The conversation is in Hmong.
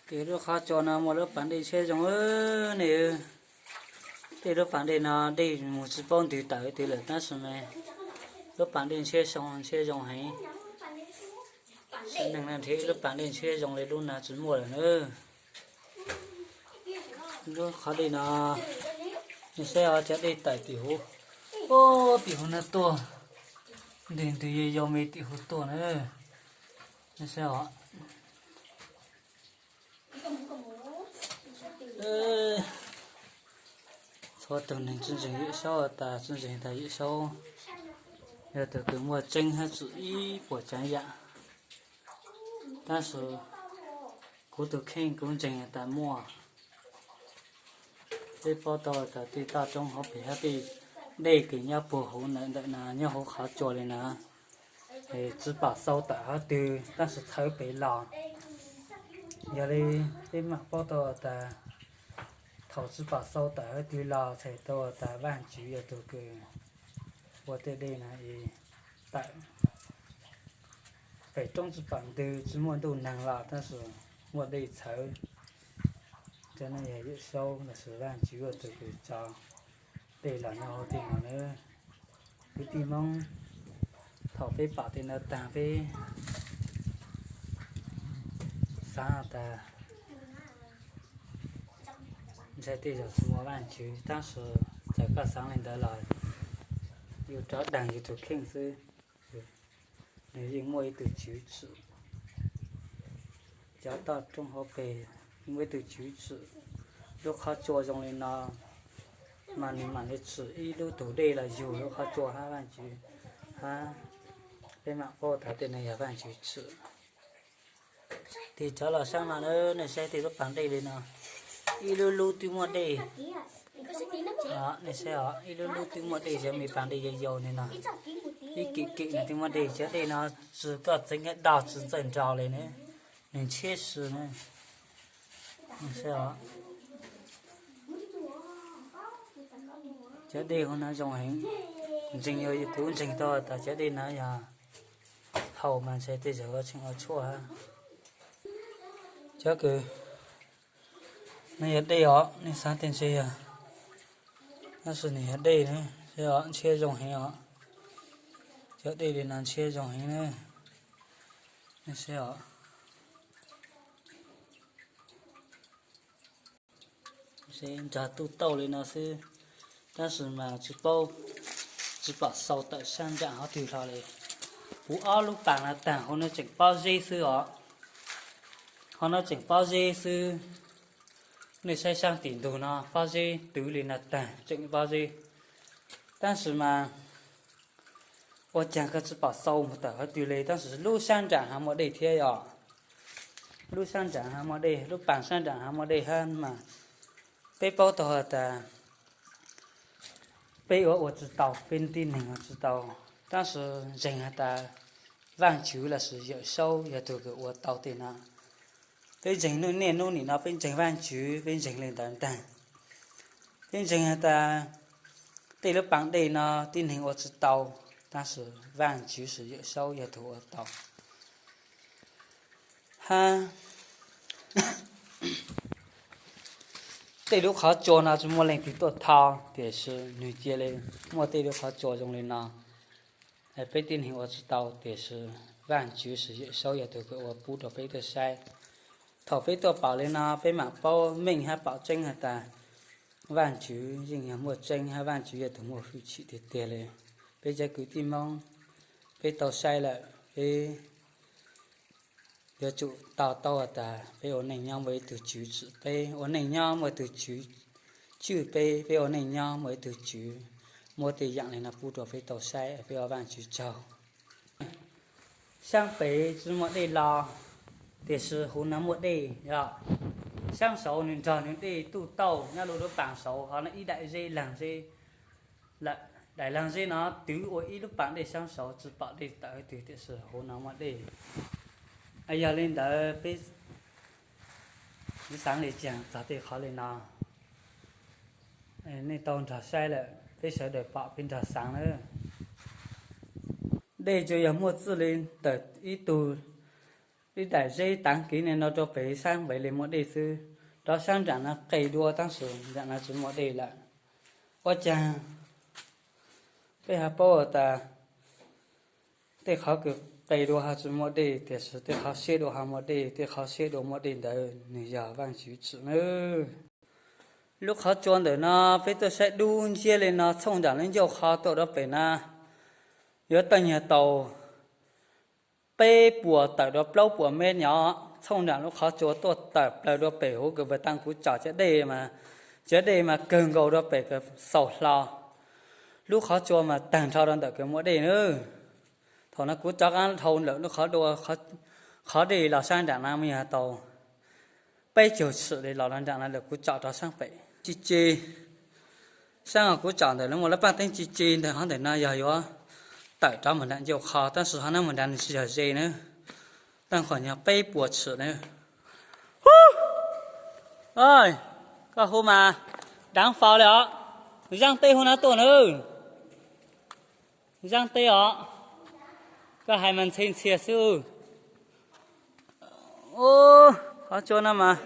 Kev lub qhov tsua no muaj lub pas dej ntshiab zoo ne. Tej lub pas dej no dej mus tsis paub ntws tawm twg lawm tab sis mas lub pas dej ntshiab zoo, ntshiab zoo heev. Neeg no nrhiav lub pas dej ntshiab zoo li lub no tsis muaj lawm na. Lub qhov dej no, nej saib os, cov dej tawm tim huv, tim huv no tuaj, ntws ntws yau yau me tim huv tuaj na. Nej saib os. Txhua tus neeg tsis ntseeg Yawm Saub tas, tsis ntseeg tas Yawm Saub yog tus kws muaj tseeb hab tsim ib puas tsav yam. Tab sis kuv tus kheej kuv ntseeg tas muaj. Peb paub tau tas tej toj roob hauv pes hab tej dej kws nyob puag huv ntawm ntawm no nyob huv qhov tsua li no, tsis pom xaus tawm hauv twg tab sis txhawv pes los. Yog li peb mam paub tau tas thaum tsis pom xaus tawm hauv twg los txhais tau tas Vaajtswv yog tug kws ua tej dej no tawm. Pem roob tsis pom ntws tsis muaj ntuj neeg los tab sis muaj dej txhawv. Cov no yog Yawm Saub los sis Vaajtswv yog tug kws tso dej los nyob hauv tej no na. Kwv tij Moob, thaum peb pom tej no taag peb xaav tas ntshai tej zaum tsis muaj Vaajtswv, tab sis txawm koj xaav li ntawd los yus rov daag yus tug kheej xwb, nws yeej muaj ib tug tswv tsim. Cov toj roob hauv pes yeej muaj ib tug tswv tsim. Lub qhov tsua zoo li no mas nws mam li tsim ib lub tug dej los yug lub qhov tsua hab Vaajtswv hab. Peb mam paub tas tej no yog Vaajtswv tsim. Tes cov los saab no na, nej saib tej lub paag dej li no, ib lub lub twb muaj dej. Nej saib os, ib lub lub twb muaj dej, cov me paag dej yau yau li no, ib kem kem no twb muaj dej. Cov dej no tsis, koj txeev dog tsis txawj nrau li ne, nws ntshiab si ne. Nej saib os, cov dej huv no zoo heev. Ntseeg, yog kuv ntseeg tau tas cov dej no yog haus mas ntshai tej zaum tseem ua tshuaj hab. Cov kws no yog dej os, nej xaav tej ntshe yog, tab sis nws yog dej ne, ntshiab zoo heev os. Cov dej li no ntshiab zoo heev ne, nej saib os. Nrog tuj tauj li no xwb, tab sis mas tsis paub, tsis pom xaus tawm sab nraam hov twg hlo li. Puv ob lub paag no taag, hov no tseem pob zeb xwb os. Hov no tseem pob zeb xwb. Nej saib saab tim ntug no pob zeb twv li no taag, tseem pob zeb. Tab sis mas ua caag koj tsis pom xaus mus tawm hov twg li, tab sis lub sab nraam hov muaj dej thiab os. Lub sab nraam hov muaj dej, lub paag sab nraam hov muaj dej hab mas peb paub tau has tas peb ua ua tsis tau, peb tib neeg ua tsis tau, tab sis ntseeg has tas Vaajtswv los sis Yawm Saub yog tug kws ua tau tej no. Peb ntseeg niaj hnub nim no peb ntseeg Vaajtswv, peb ntseeg li ntawd ntaag. Peb ntseeg has tas tej lub paag dej no tib neeg ua tsis tau, tab sis Vaajtswv sis Yawm Saub yog tug ua tau. Hab tej lub qhov tsua no tsis muaj leej twg tuaj thau, tiam sis nwg cia li muaj tej lub qhov tsua zoo li no. Peb tib neeg ua tsis tau, tiam sis Vaajtswv sis Yawm Saub yog tug kws ua pub rau peb tuaj saib. Thaum peb tuaj pom li no peb mam paub meej hab pom tseeb has tas Vaajtswv yeej yog muaj tseeb hab Vaajtswv yog tug muaj hwj chim tiag tiag li. Peb cov kwv tij Moob, peb tau saib lawm, peb yuav tsum to taub has tas peb ua neej nyob muaj ib tug Tswv tsim peb, ua neej nyob muaj ib tug Tswv tswj peb, peb ua neej nyob muaj ib tug Tswv muab tej yaam li no pub rau peb tau saib, peb ua Vaajtswv tsaug. Saab pem tsis muaj dej los, tiam sis huv no muaj dej yog. Saab saud nws nrog nws dej tuj tauj nyob lub lub paag saud, ho no ib daim zeb laag zeb, daim laag zeb no twv ua ib lub paag dej saab saud, tsis pom dej tawm hov twg, tiam sis huv no muaj dej. Yog li ntawd peb xaav li caag txog tej qhov li no? Nej tau nrog saib lawm, peb sawv daws pom peb nrog xaav na. Dej tsuas yog muaj txij li ntawm ib tug Ib daim zeb taav kiv no rau pem sab npem li muaj dej xwb, rov sab nraam no qis dua tab sis nraam no tsis muaj dej lawm. Ua caag peb ho paub tas tej qhov kws qis dua ho tsis muaj dej, tiam sis tej qhov siab dua ho muaj dej, tej qhov siab dua muaj dej ntawd nws yog Vaajtswv tsim nawb. Lub qhov tsua ntawm no peb tuaj saib dub nciab li no, txhooj nraam lub ncauj qhov tuaj rau pem na yuav tawm nyuag tau peb puas tawm rau plaub puas mev nyob. Txhooj nraam lub qhov tsua tuaj tawm plaws rau pem huv kws puag ta kuv tsom cov dej mas, cov dej mas kawg nkaus rau pem kws xaus hlo. Lub qhov tsua mas taag nrho rau ntawm kws muaj dej nawb. Thaum no kuv rov qaab dhau lawm lub qhov dua, qhov dej los sab nraam no mas yog tau peb caug tshim li los rau nraam no lawm, kuv tsom rov saab pem. Ci ci, saab kuv tsom ntawm lub muaj lub paaj teeb ci ci ntawm hov ntawm no yog yuav tawm rov moog nraam ncauj qhov, tab sis hov no moog nraam nws tsis yog ze nawb, taag qhov nyuag peb puas tshim nawb. Hu, koj hu mas daav faus li os. Zaaj teb hu no tuaj nawb. Zaaj teb os. Koj hais mas ntxhe ntxhias xwb. Qhov tsua no mas